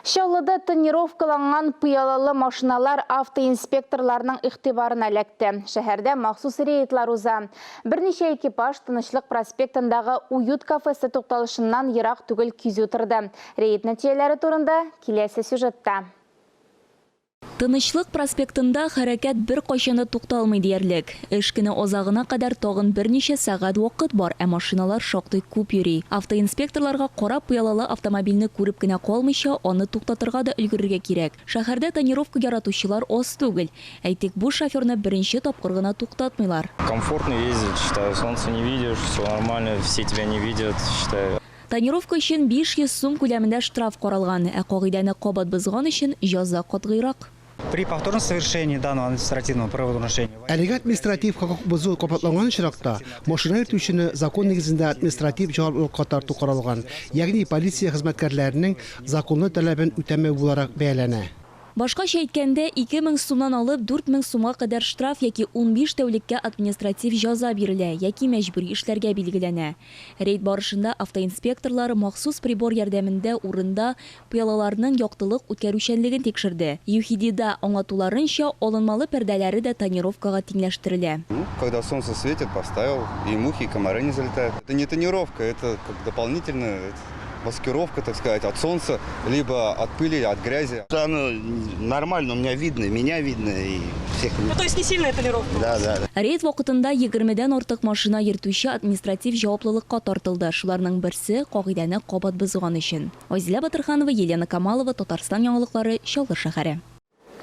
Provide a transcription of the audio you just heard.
Чаллыда тонировкаланган пыялалы машиналар автоинспекторларның игътибарына эләкте. Шәһәрдә махсус рейдлар уза. Берничә экипаж Тынычлык проспектындагы Уют кафесы тукталышыннан ерак түгел кизү торды. Рейд нәтиҗәләре турында киләсе сюжетта. Тынычлык проспектында хәрәкәт беркайчан да тукталмый диярлек. Эш көне азагына кадәр тагын берничә сәгать вакыт бар, ә машиналар шактый күп йөри. Автоинспекторларга кара пыялалы автомобильне күреп кенә калмыйча, аны туктатырга да өлгерергә кирәк. Шәһәрдә тонировка яратучылар аз түгел. Әйтик, бу шоферны беренче тапкыр гына туктатмыйлар. Комфортно ездить, считаю, солнце не видишь, все нормально, все тебя не видят, считаю. Тонировка өчен 500 сум күләмендә штраф каралган, ә кагыйдәне кабат бозган өчен җәза катгыйрак. При повторном совершении данного административного правонарушения. Әлеге административ хокук бозу кабатланган очракта, машина йөртүчене закон нигезендә административ җаваплылыкка тарту каралган, ягъни полиция хезмәткәрләренең законлы таләбен үтәмәү буларак бәяләнә. Башкача әйткәндә, 2000 сумнан алып 4000 сумга кадәр штраф яки 15 тәүлеккә административ җәза бирелә яки мәҗбүри эшләргә билгеләнә. Рейд барышында автоинспекторлар махсус прибор ярдәмендә урында пыялаларның яктылык үткәрүчәнлеген тикшерде. ЮХИДИда аңлатуларынча, алынмалы пәрдәләре дә тонировкага тиңләштерелә. Ну, когда солнце светит, поставил, и мухи, и комары не залетают. Это не тонировка, это как дополнительная маскировка, так сказать, от солнца, либо от пыли, от грязи. Оно нормально, у меня видно, меня видно и всех. Ну, то есть не сильная тонировка? Да. Рейд вакытында егермедән артык машина йөртүче административ җаваплылыкка тартылды. Шуларның берсе, кагыйдәне кабат бозган өчен. Айзилә Батырханова, Елена Камалова, Татарстан яңалыклары, Чаллы шәһәре.